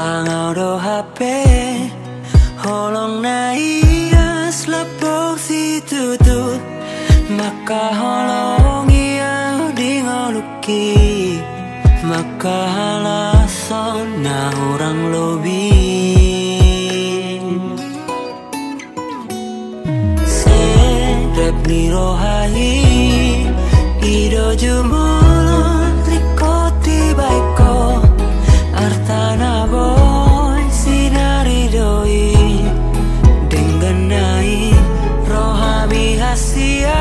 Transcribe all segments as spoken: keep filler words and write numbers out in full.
Pangau do hape holong na ias lambok situtu, mangkaholongi ahu di ngolungki, mangkahalashon na hurang lobi. Serep ni roha i, i do jumolo ringkot dibaen ho, arta na boi sinari do i, denggan na i rohami hasian.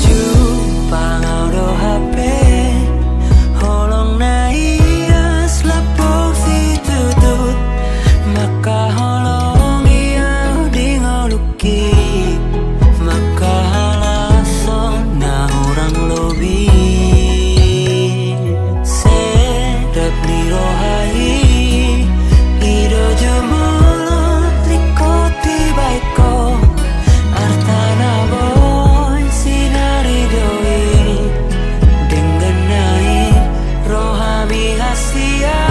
Jumpang ahu do hape holong na ias lambok situtu, mangkaholongi ahu di ngolungki, mangkahalashon na hurang lobi. Serep ni roha i, i do jumolo ringkot dibaen ho, arta na boi sinari do i, denggan na i rohami hasian.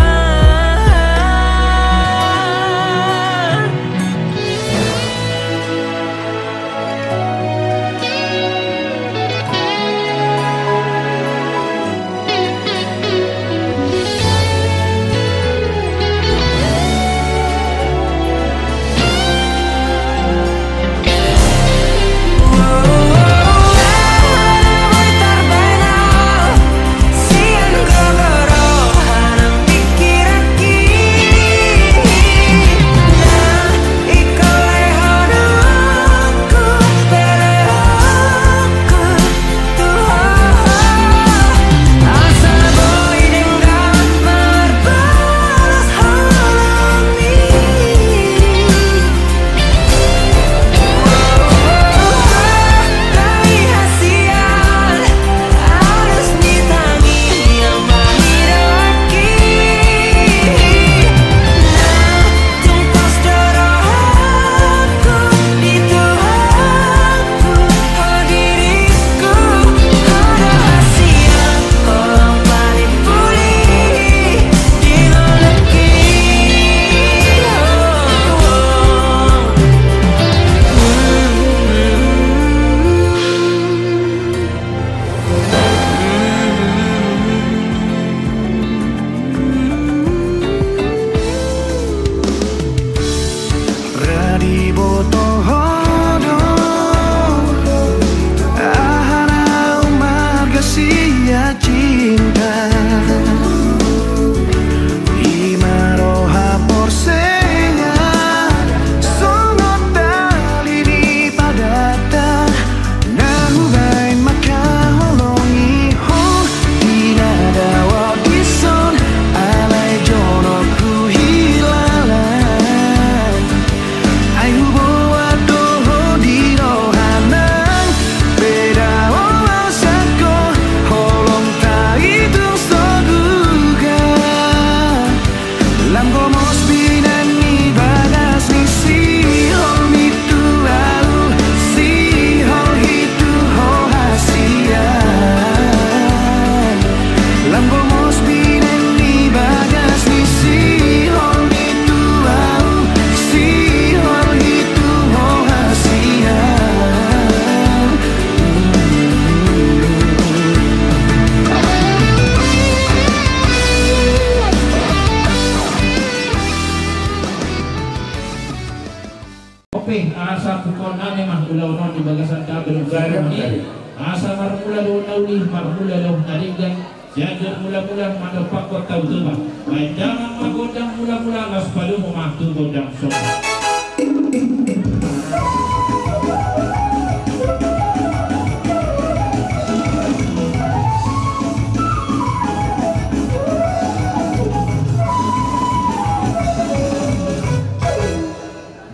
Sapuhon nami ma ulaon on di bagasan damang ni. Asa marmula do na uli, marmula do na denggan. Sian jolo mula-mula mandompakkon Tautuba. Baen damang ma gondang mula-mula, laos padomu ma tu gondang sonang.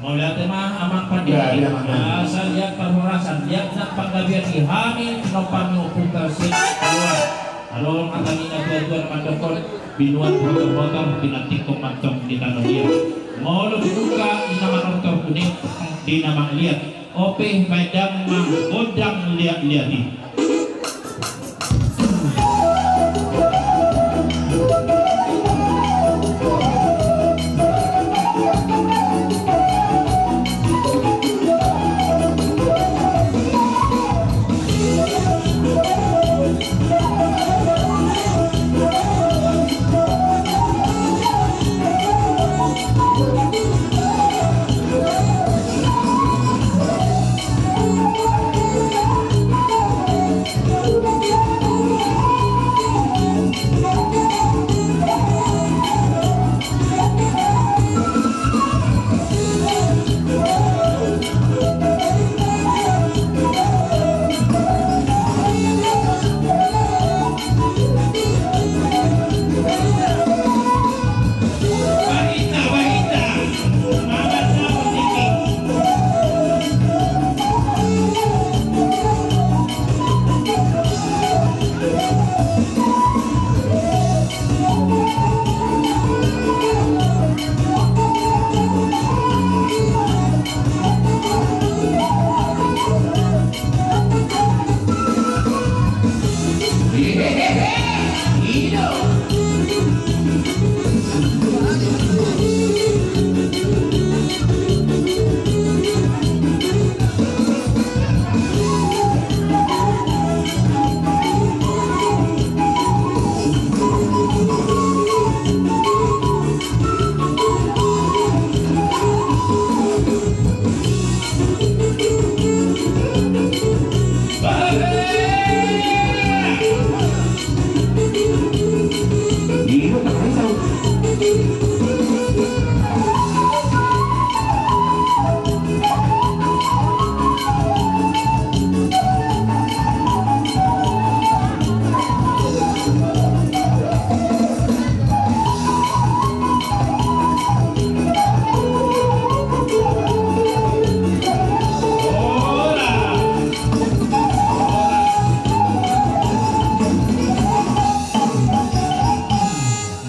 Mauliate ma amang pandita. Asa liat parhorasan, liat nang panggabean ni hami, tinompang ni ompunta sian Paluan. Adong hata ni natuatua mandokkon, binuat botorbotor, pinantikkon mantong di tano liat. Molo dibuka di na manortor, uning di na mangliat. Ope, baen damang ma gondang liatliat i.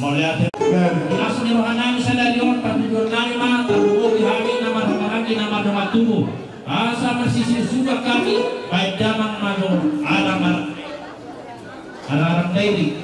Mauliate. Di las ni roha nami sadari on, pangidoan nami ma, tarlumobi hami na marhahamaranggi, na mardongan tubu. Asa marsisiusiuan hami, baen damang ma do alang, alang dairi.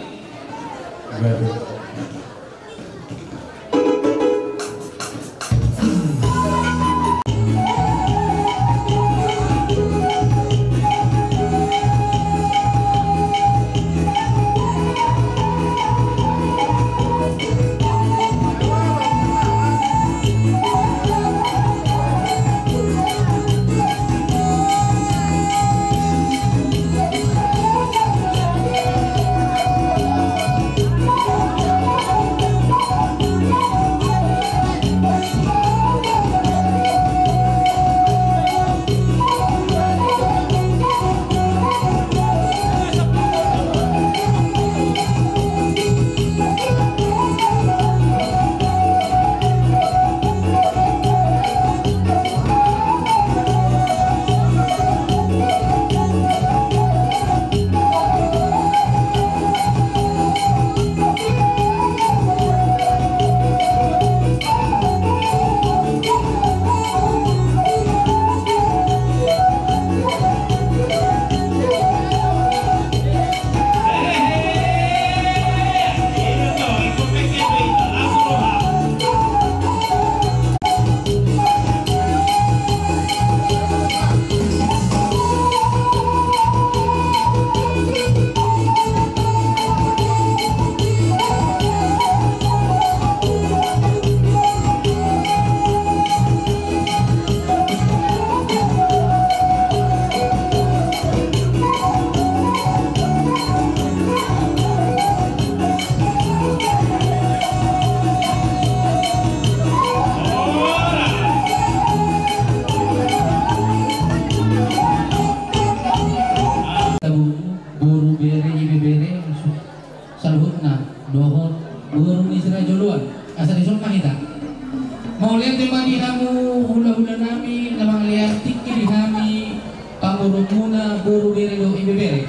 Nami pangurungmuna boru bere dohot ibebere.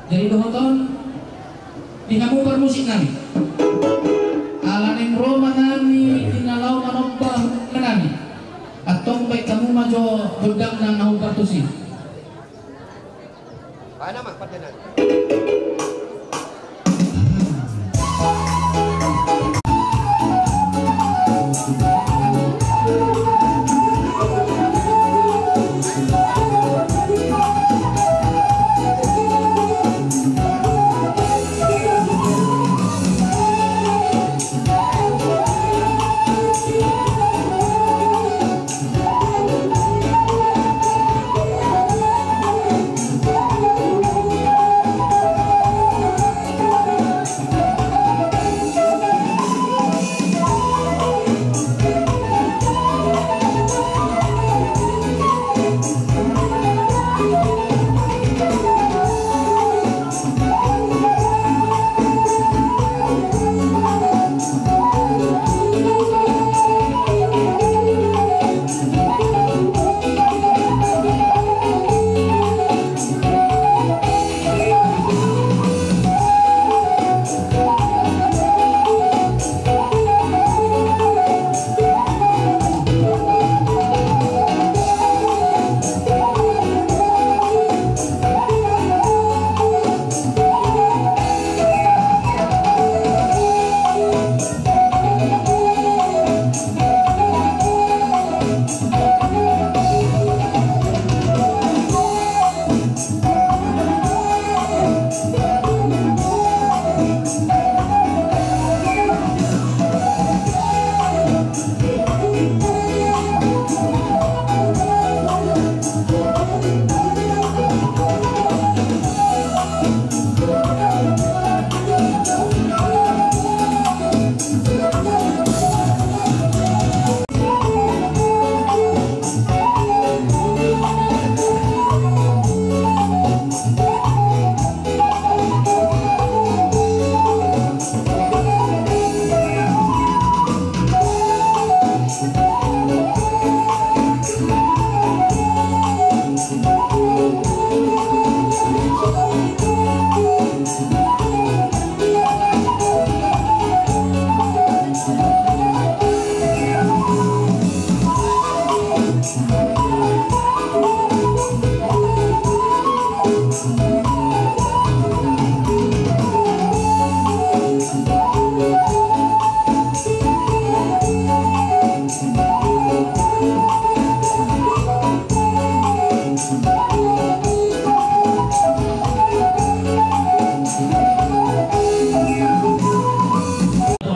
Jadi dohot on di hamu parmusik nami. Ala naeng ro ma hami di na laho manomba nami. Antong baen hamu ma jo gondangna na hombar tusi.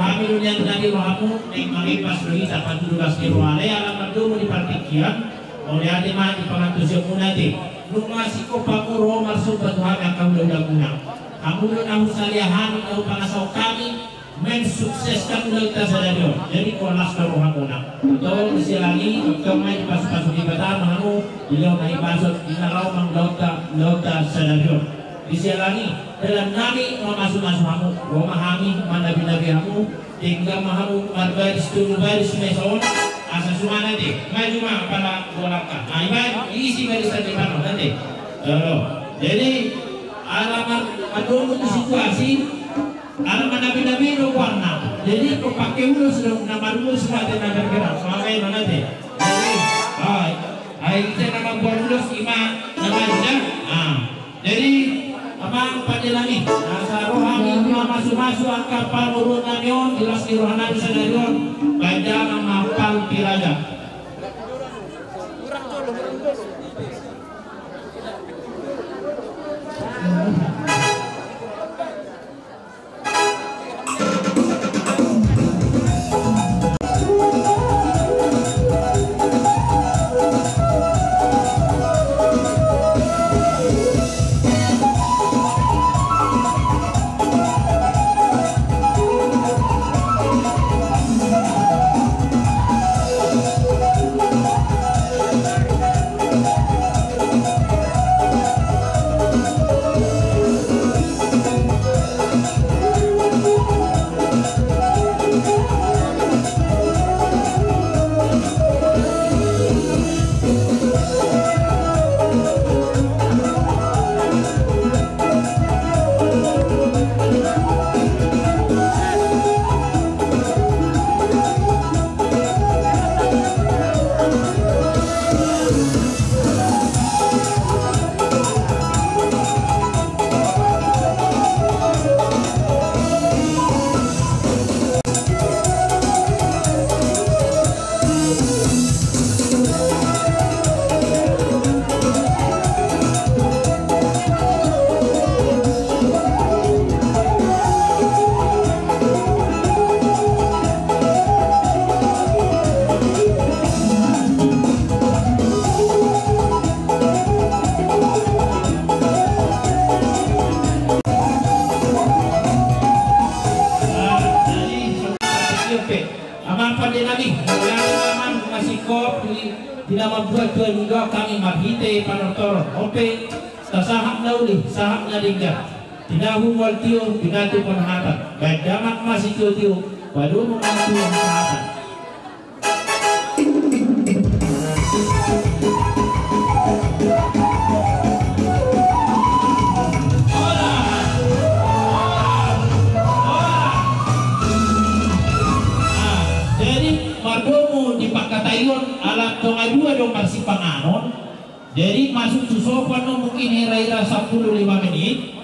Hami do nian tadi rohamu, naeng mangipas do hita patudugas ni roha, alai ala mardomu di partingkian, mauliate ma di pangantusionmuna ate. Nunga singkop hamu ro marsomba tu hami angka hulahula muna. Hamu do na husalean hami, na hupangasahon hami, mensukseskan ulaonta sadari on. Jadi horas do rohamuna. Antong siala ni, antong ma dipasupasu Debata ma hamu, dilehon hahipason di na laho mangulahon ulaonta sadari on. Di siala ni, dalan nami mamasumasu hamu, ro ma hami manabinabi hamu, denggan ma hamu marbaris tolu baris mesa on, asa sumana ate, maju ma pala golangka. Nah, ibaen diisi barisan depan on ate. Olo. Jadi, ala mar-, mardomu tu situasi, ala manabinabi do goarna. Jadi, pake ulos do na marumus ma ate na bergerak. Soalnya mana ate? Jadi, ah, ai ise na mambuat ulos ima na maju ya. Ah. Jadi, amang pande nami, asa roha nami mamasumasu angka pamoruon nami on, di las ni roha nami sadari on, baen damang ma Palpi Raja. Marhite panortoron on pe tasahat na uli, sahat na denggan. Tinahu mual tio, pinatu panahatan. Baen damang ma sitiotio, padomu ma tulang sahatan. Jadi mardomu di pangkataion, ala tonga dua do marsipanganon. Jadi masuk tu sopan no mungkin hira-hira sampulu lima menit.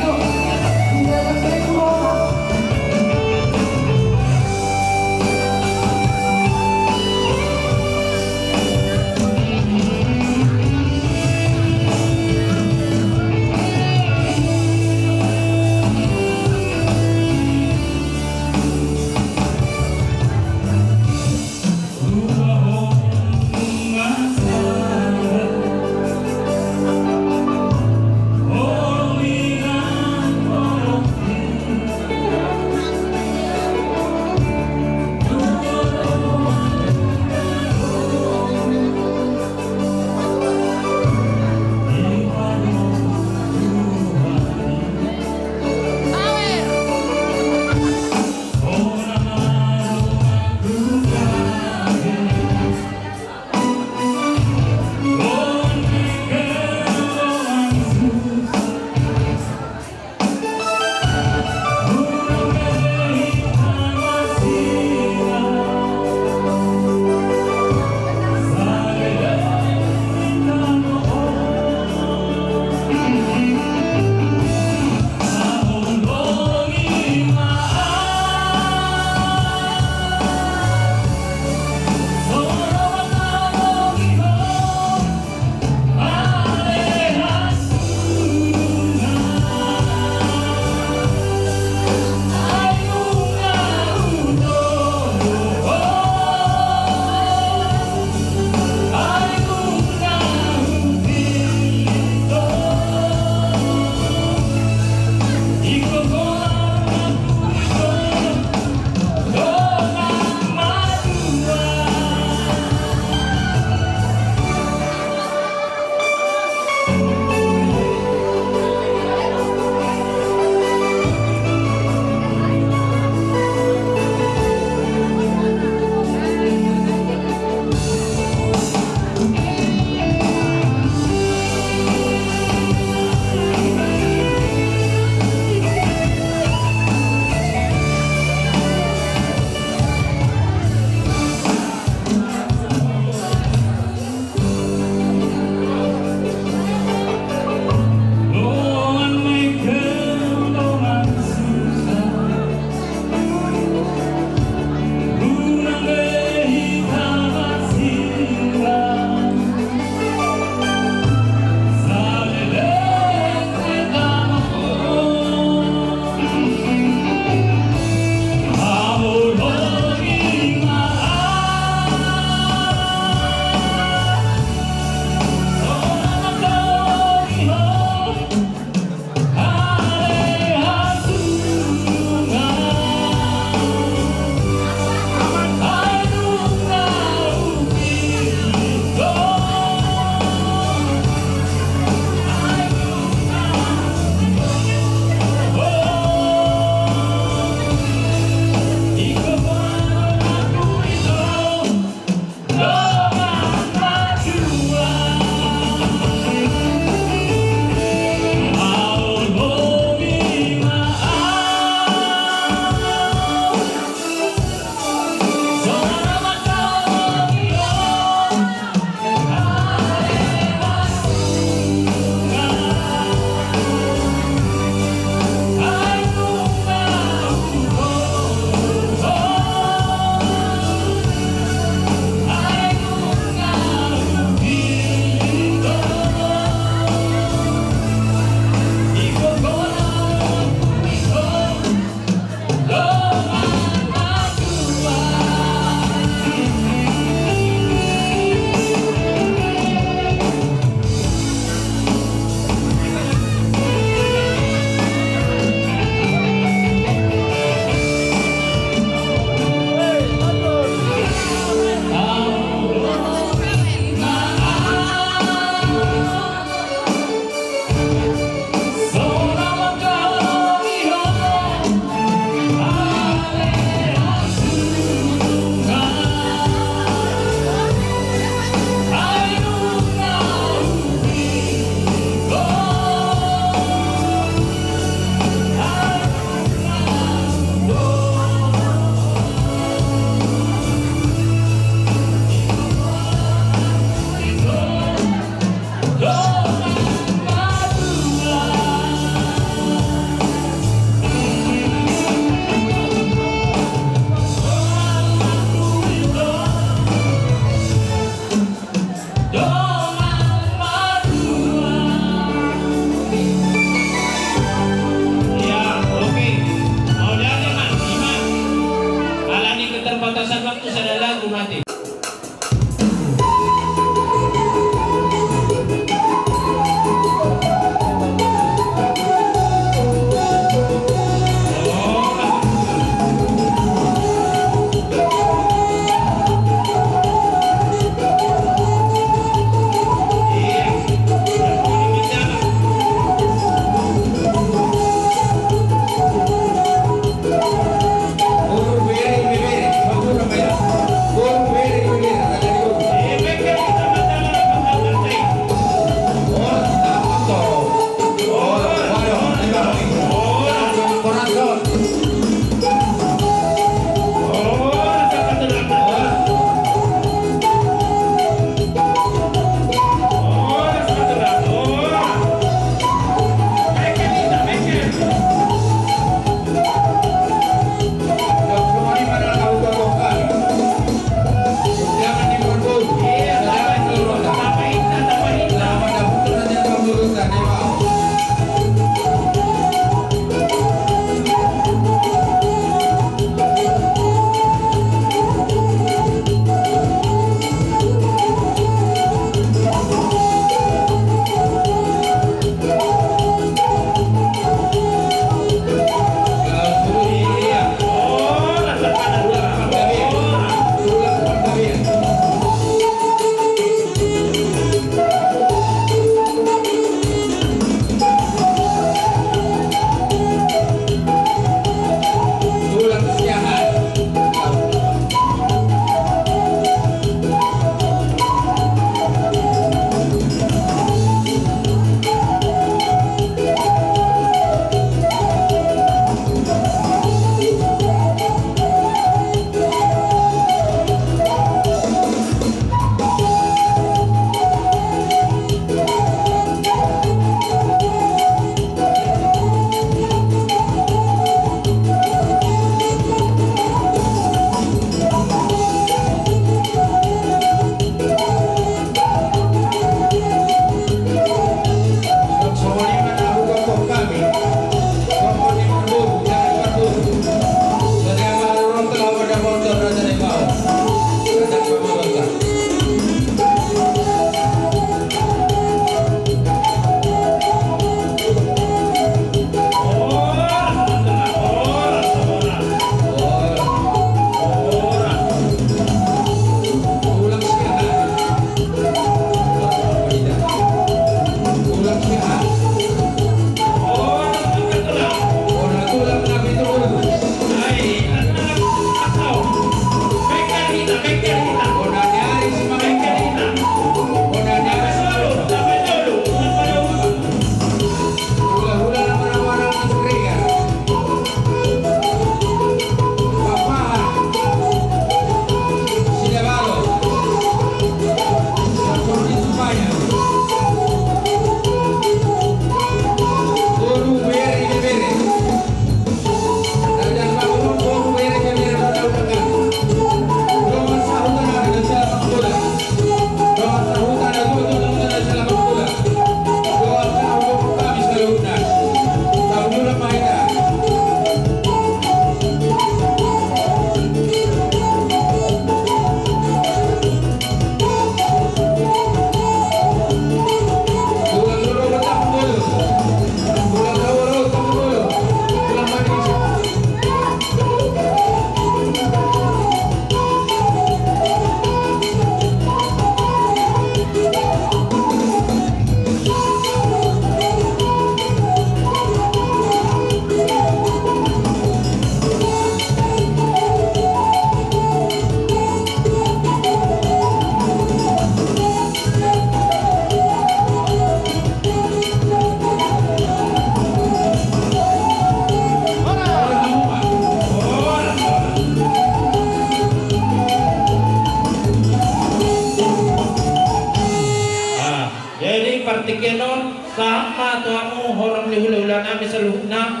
Dengke on, sahat ma tu hamu horong ni hula-hula nami saluhutna.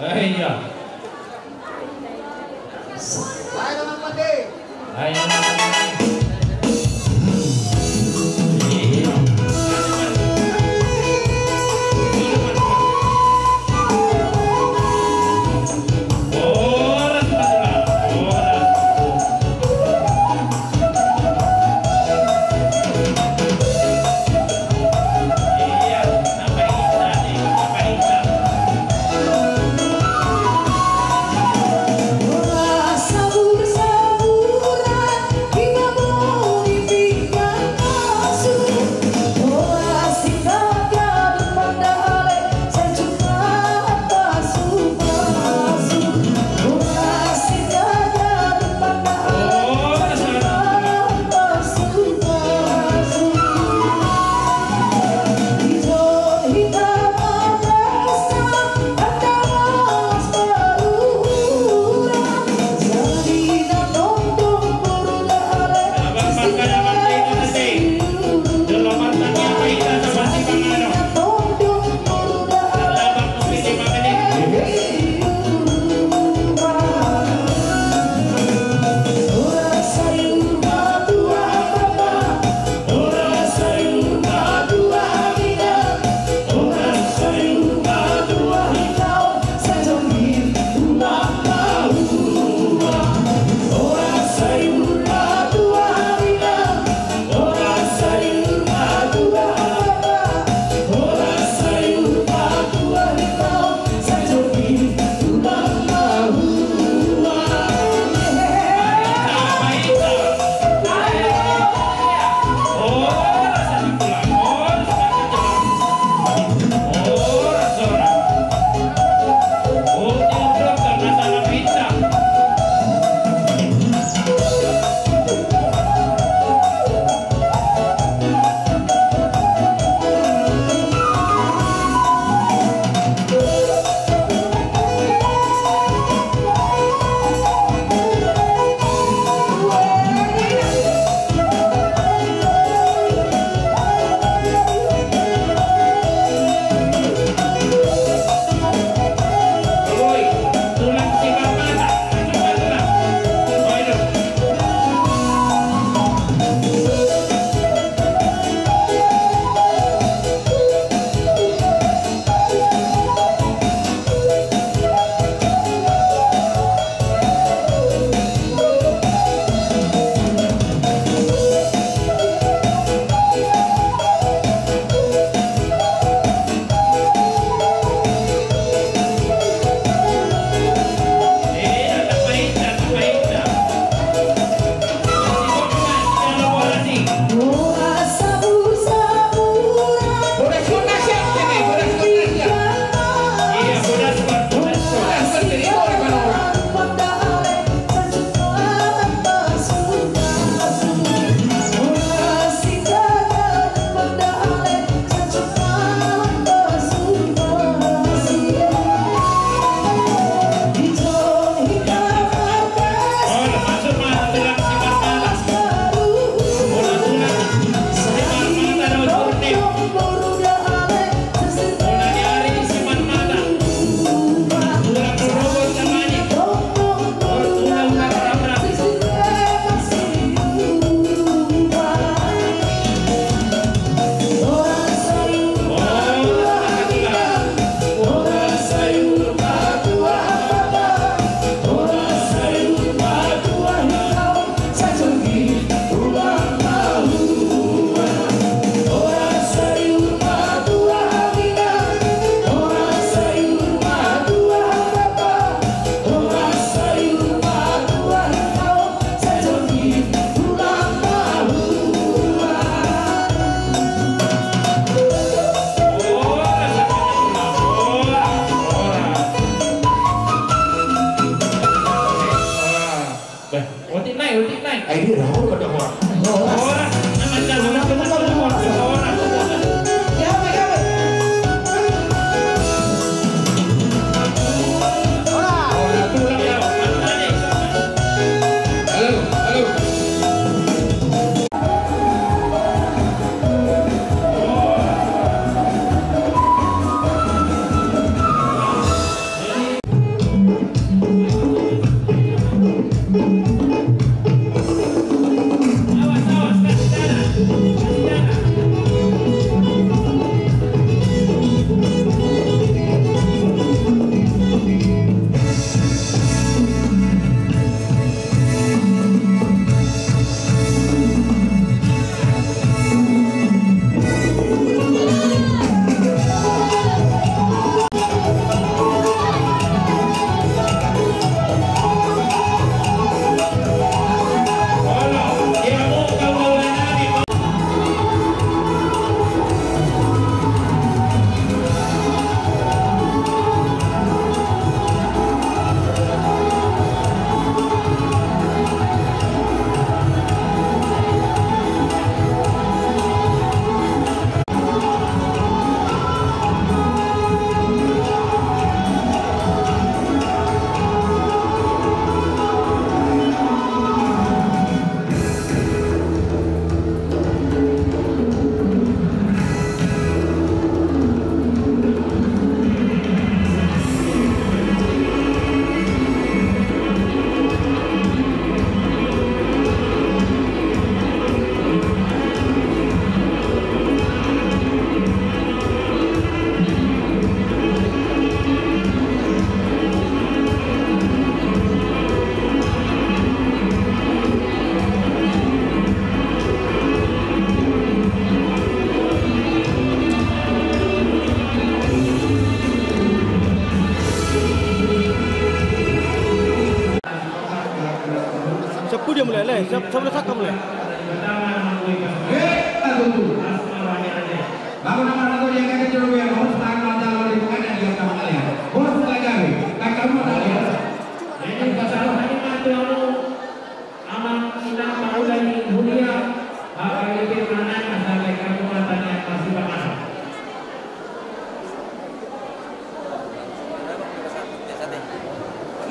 Eh, iya. Ayo.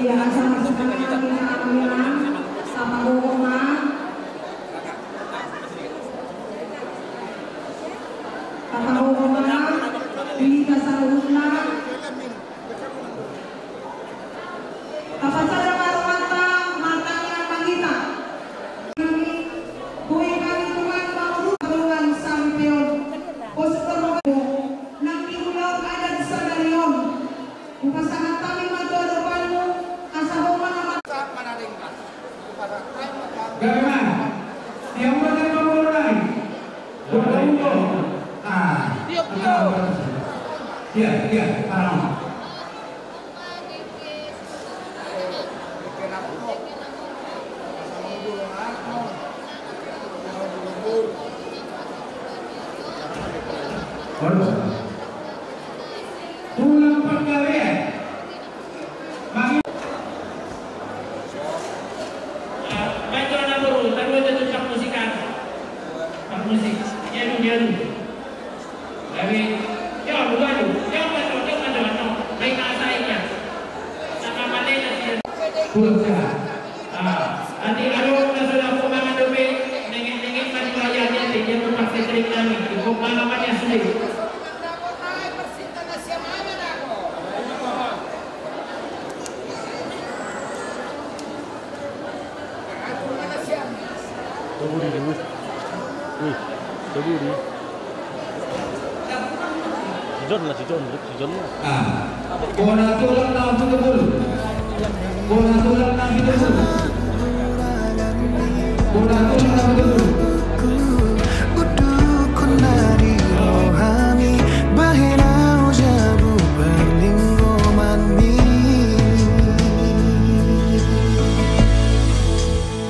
Ya, asa marsipanganon hita hamilang, tapagogo ma. Tapagogo ma di hita saluhutna. Tapasada ma rohanta, martangiang ma hita. Boi hami Tuhan mangurus Tuhan sampe on. Poso torro nang di ulaon adat sadari on. Hupasahat hami ma tu adopanmu, asa ho ma na ma- Gabe ma. Tiap ma na ma mulai. Buat kamu tuh. Ah. Tiap, tiap. Iya, iya, parah. Tulang panggabean. Baik, tulang na boru, tadi ada tukang musik kan? Tukang musik. Iya, dulu, iya, dulu. Gabe, ya, bukan, ya, bukan, ya, bukan, ya, bukan. Baik, bahasa ini, ya. Sama Malena, sih. Kurang sehat. Ah, nanti kalau na so dapot mangan dope, nengek-nengek ma dibayar, ya, dia mau pakai trik nami. Kok mana, mana sudah? Toguri, toguri. Wih, toguri. Si John lah, si John, si John lah. Ah. Bona tulang na pitupulu. Bona tulang na pitupulu. Bona tulang na pitupulu. Udukon na di rohami, bahen au jabu parlinggomanmi.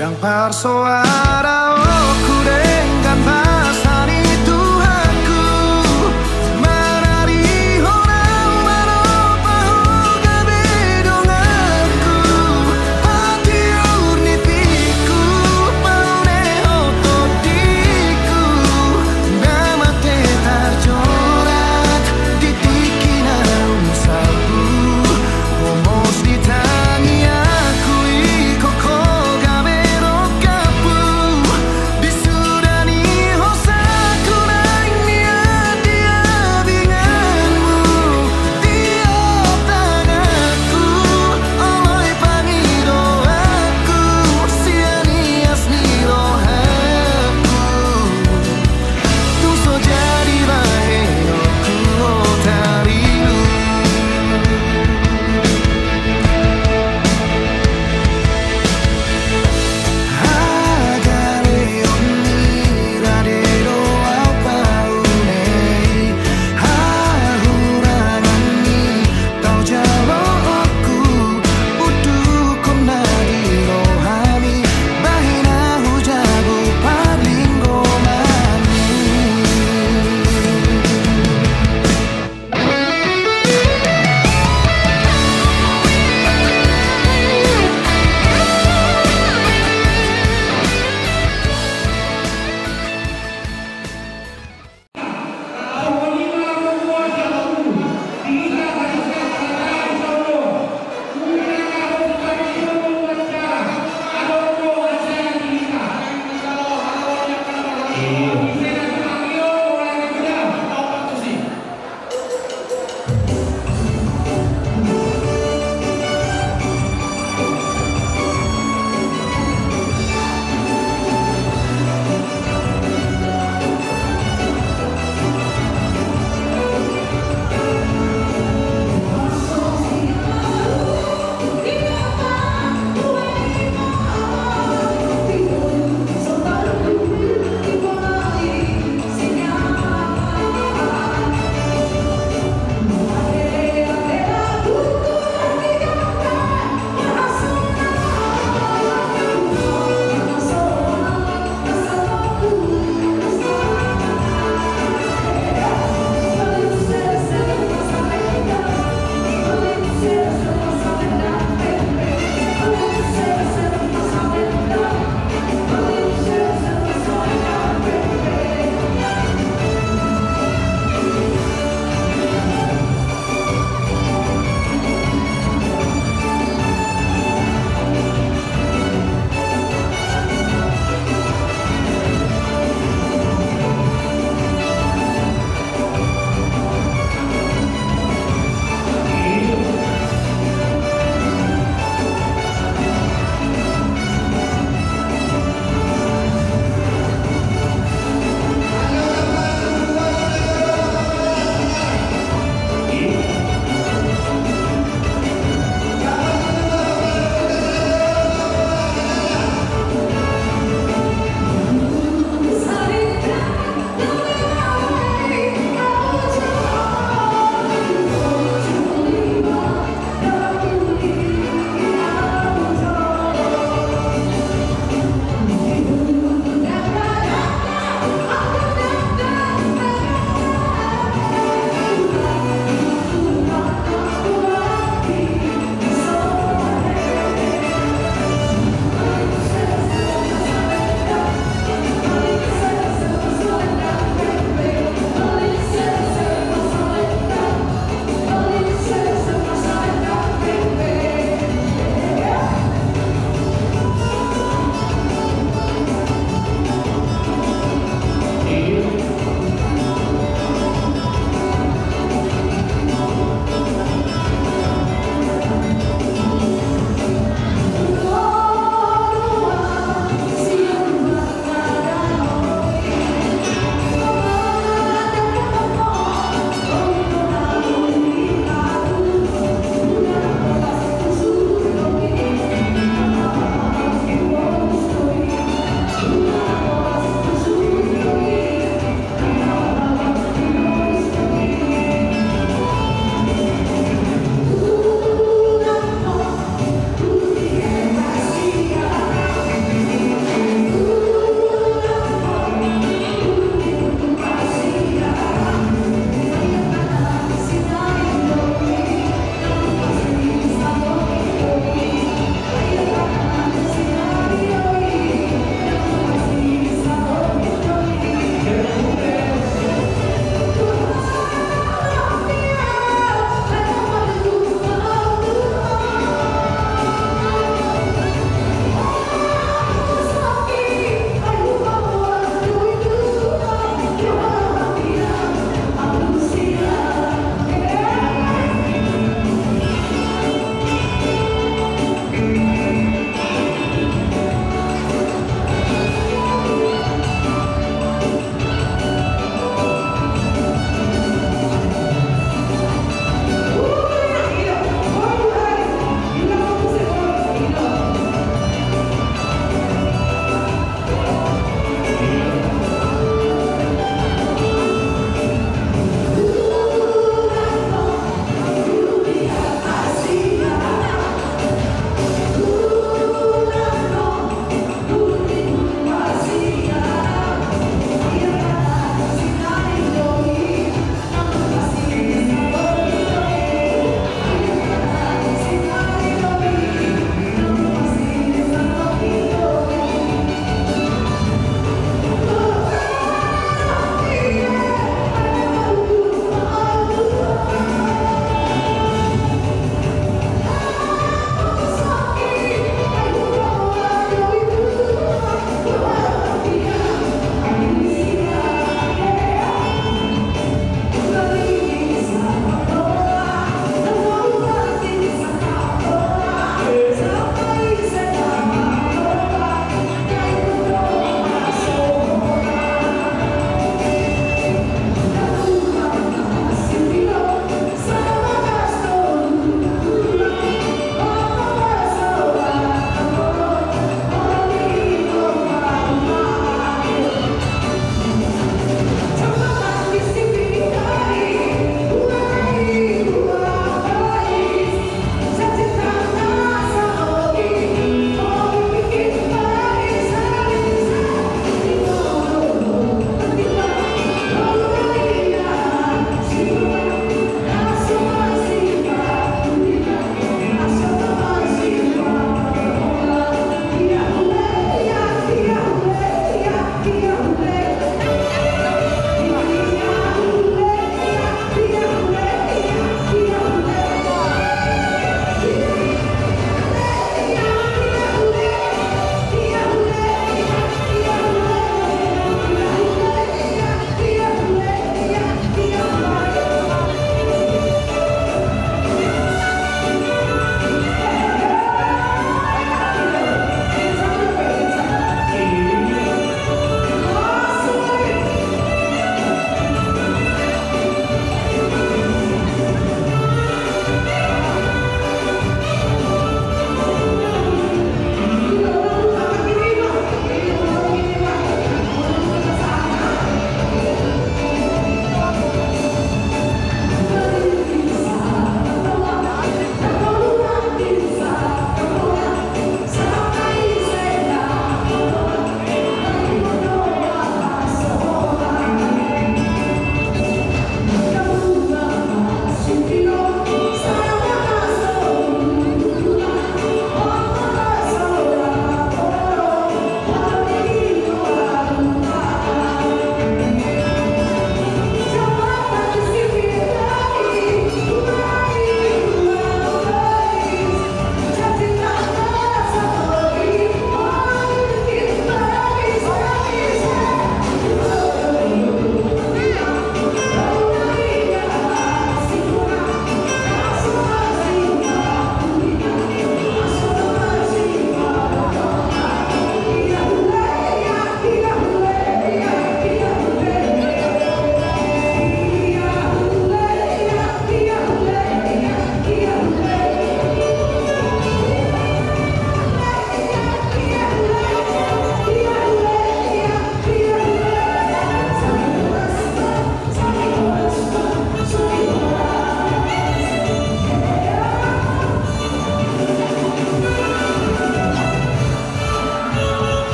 Ndang parsoadahonku denggan basa ni Tuhanku, manarihon au manompa ho gabe donganku, patiur ni pingku, paunehon tondingku, na mate tarcorat di tingki naung salpu, homos di tangiangku ingkon ho gabe dongganku.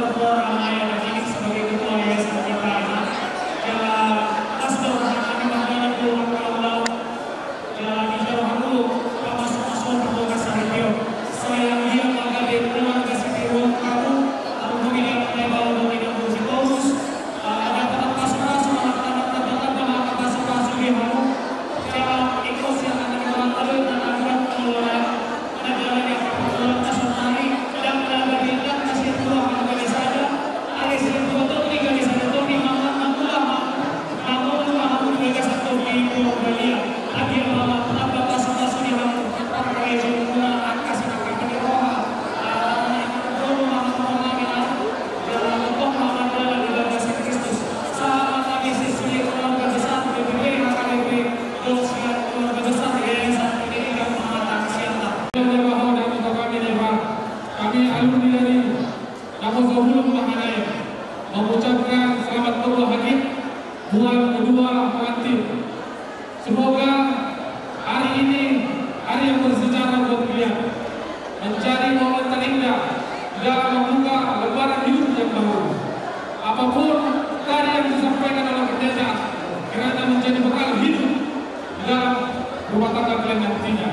Ketua Ramai Anak Didik sebagai ketua yayasan kita ini. Jala las do rohana mandalan tu angka ulaon. Jala dijalo hamu pamasumasuon tu bagas saripeon. Sai anggiat ma gabe keluarga sitiruon hamu, hamu di Naibau dohot inang Sitorus. Ah, dapot pasu-pasu ma, tambah-tambah ma pasu-pasu di hamu. Jala ingkon sian anak-anak, anak-anak, anak-anak, Kami alumni dari Naposo Bulung Mahanaim mengucapkan selamat berbahagia buat kedua pengantin. Semoga hari ini hari yang bersejarah buat kalian, menjadi momen terindah dalam membuka lembaran hidup yang baru. Apapun tadi yang disampaikan oleh pendeta, kiranya menjadi bekal hidup di dalam rumah tangga kalian nantinya.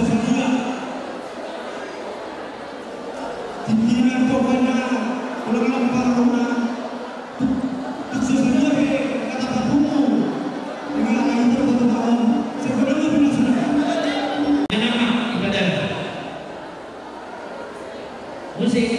Sadia. Tingki na di toga na, ulang-ulang parona. Tuk sadia be, kata papungu. Dengan air terpotong. Sebenarnya binasu. Jangan, Pak, ibadah. Musik.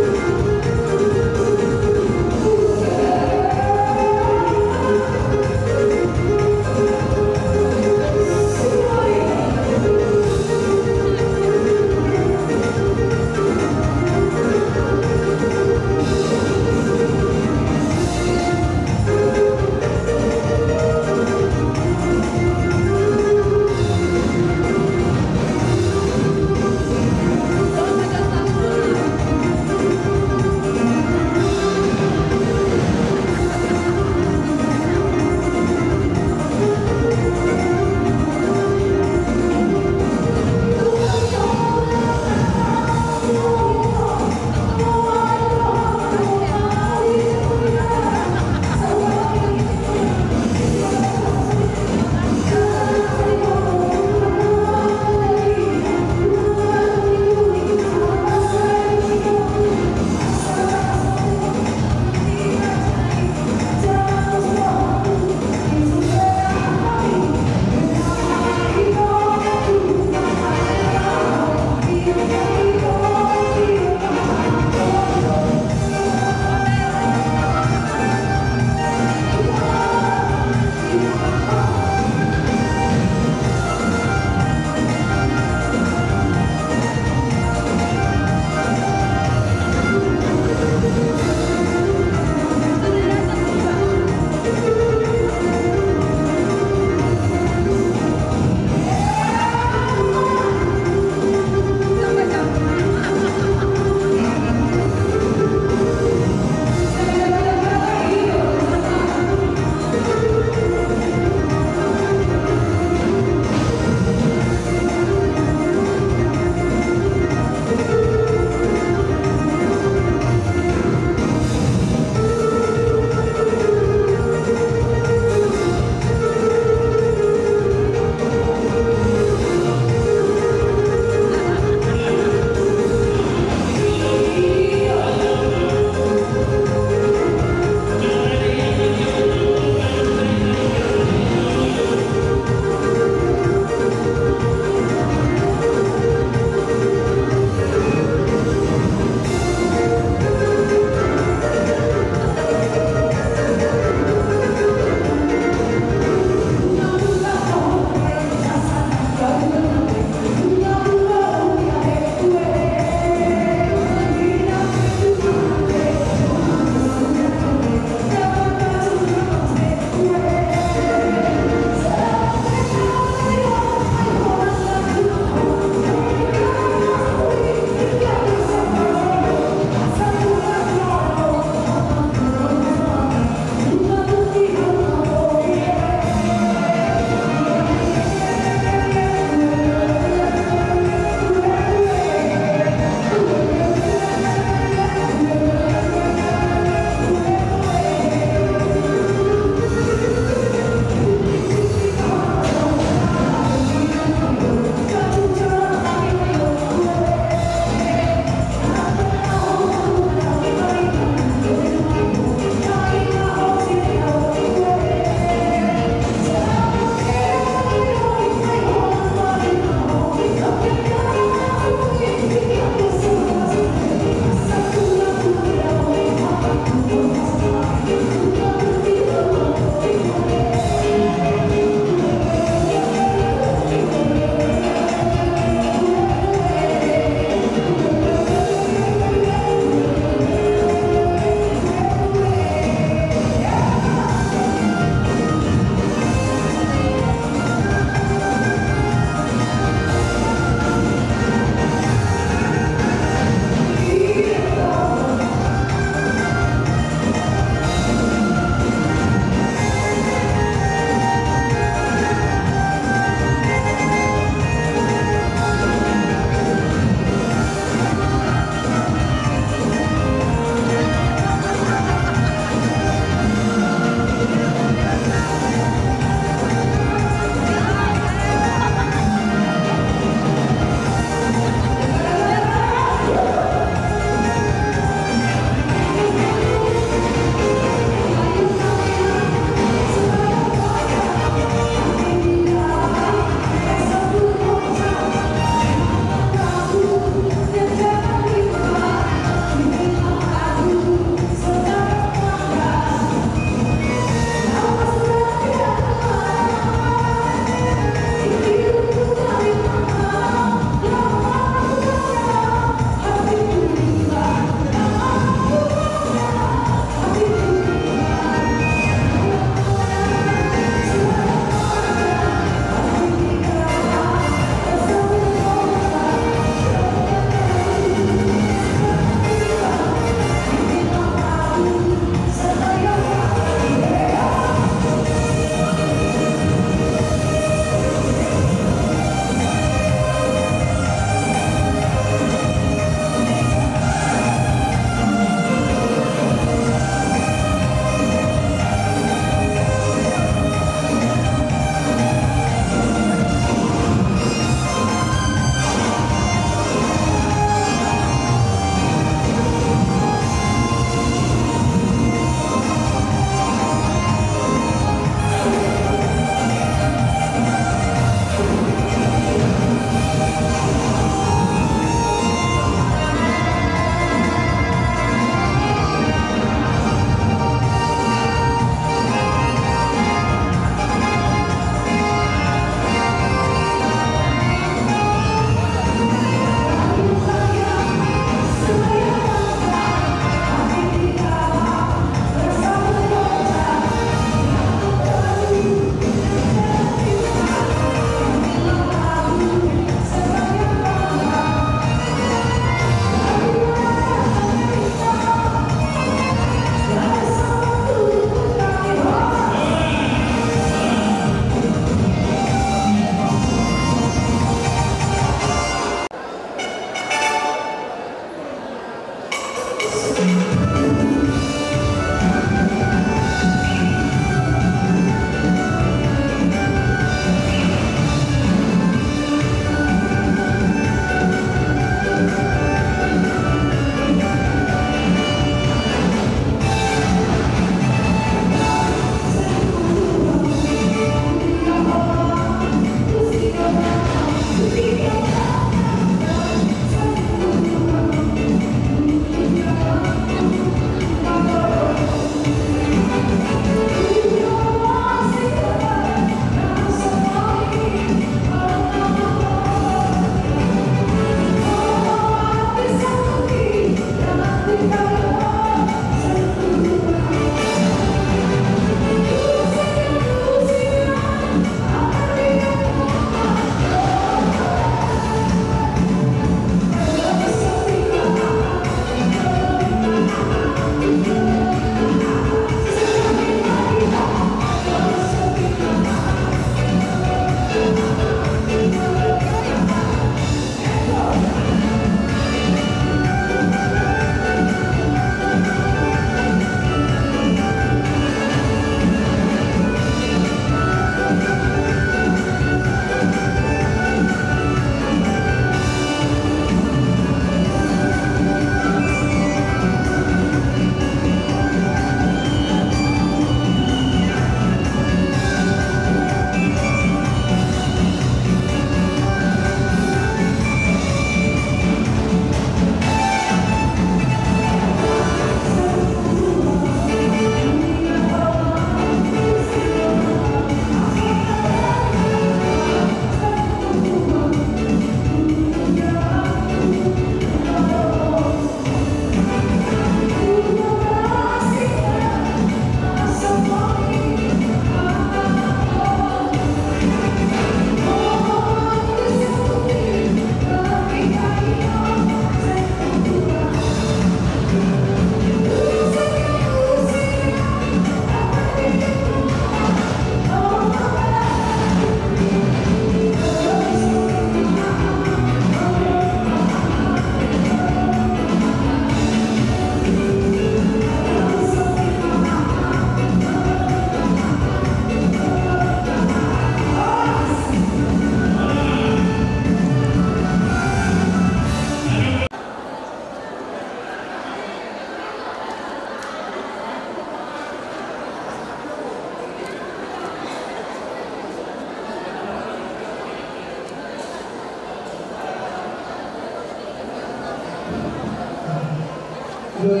Jadi,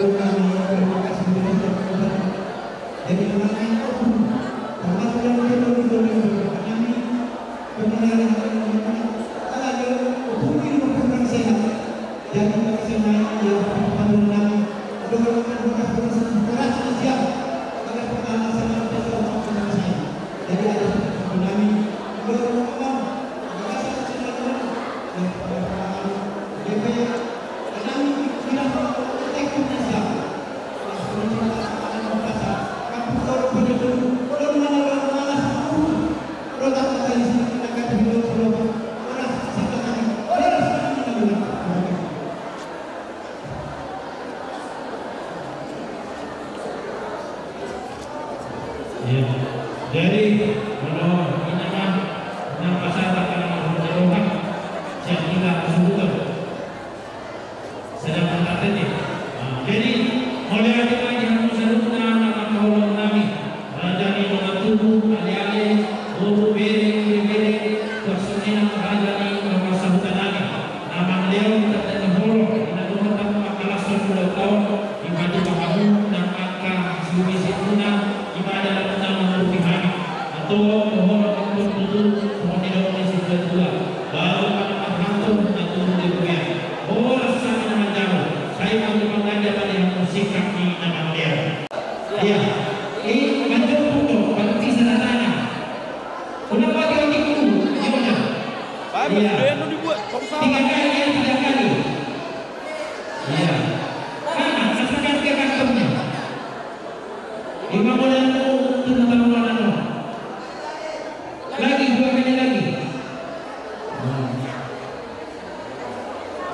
termasuk yang kita dulu, kami, kami, ala dia, untuk ini, untuk orang sehat. Jadi, orang sehat, ya, untuk orang, untuk orang sehat, orang sehat, orang sehat. Jadi, ada satu tsunami, orang, orang, orang sehat, orang sehat. Iya. Jadi, molo ina ma na pasahat angka na marhite roha, sian hita hasuhuton. Sedang mantap ini. Nah, jadi, mauliate ma di hamu saluhutna na manghaholongi hami. Raja ni dongan tubu, aleale, boru, bere, ibebere, tu songon i nang raja ni parsahutan nami. Na mangalean tanda ni holong, ina dohot hamu angka las ni ulaonta on, dipatupa hamu nang angka siubisimuna, i ma dalanmuna mangurupi hami. Antong dohonon ingkon tutu songon nidok ni situatua. Baru ma na marhalto na tubu di robean. Horas hami na manjalo, sai ma hupangajari ma di hamu singkat ni na mangalean. Iya. I manjompo do, baru bisa datang. Unang mati otik dulu, gimana? Iya. Tiga kali ya, tiga kali. Iya. Mana? Rasakan ke kantongnya. Lima modal tu, tu, tu, tu, tu. Lagi, dua kali lagi. Nah.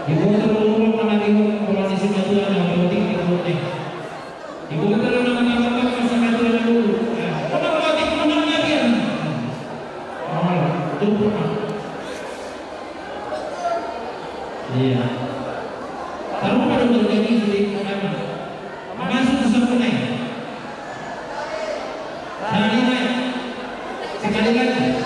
Di botol urung mana di botol di simatua na otik di botol. Di botol na mana di simatua na dulu. Mana otik mana dia? Oh, tuh. Iya. Taruh pada berjanji sedikit. Masuk ke sampulnya. Sekali lagi. Sekali lagi.